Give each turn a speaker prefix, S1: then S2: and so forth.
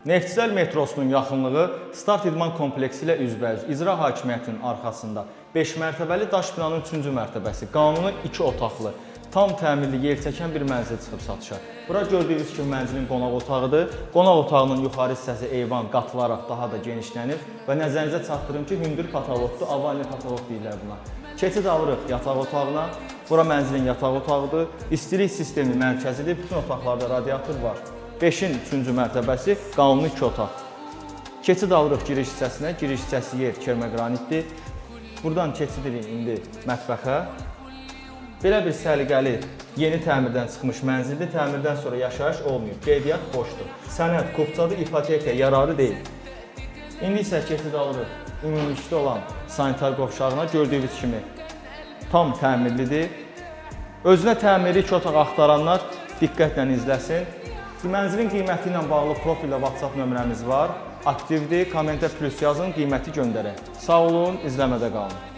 S1: Neftçilər metrosunun yaxınlığı, Start İdman kompleksi ilə üzbəüz, İcra Hakimiyyətinin arxasında 5 mərtəbəli daş binanın 3-cü mərtəbəsi, qanuni 2 otaqlı, tam təmirli, yer çəkən bir mənzil çıxıb satışa. Bura gördüyünüz kimi mənzilin qonaq otağıdır. Qonaq otağının yuxarı hissəsi eyvan qatılaraq daha da genişlənir və nəzərinizə çatdırım ki, hündür patolokdur, avalni patolok deyirlər buna. Keçid alırıq yataq otağına. Bura mənzilin yataq otağıdır. İstilik sistemi mərkəzidir. Bütün otaqlarda radiator var. 5-in 3-cü mərtəbəsi, qanuni 2 otaq. Keçid alırıq giriş hissəsinə. Giriş hissəsi yer kermaqranitdir. Buradan keçid edirik indi mətbəxə. Belə bir səliqəli, yeni təmirdən çıxmış mənzildir. Təmirdən sonra yaşayış olmayıb. Qeydiyyat boşdur. Sənəd kupçadır, ipoteka yararı deyil. İndi isə keçid alırıq ümumilikdə olan sanitar qovşağına. Gördüyünüz kimi tam təmirlidir. Özünə təmirli iki otaq axtaranlar diqqətlə izləsin. Mənzilin qiyməti ilə bağlı profildə WhatsApp nömrəmiz var. Aktivdir. Kommentə plus yazın, qiyməti göndərək. Sağ olun, izləmədə qalın.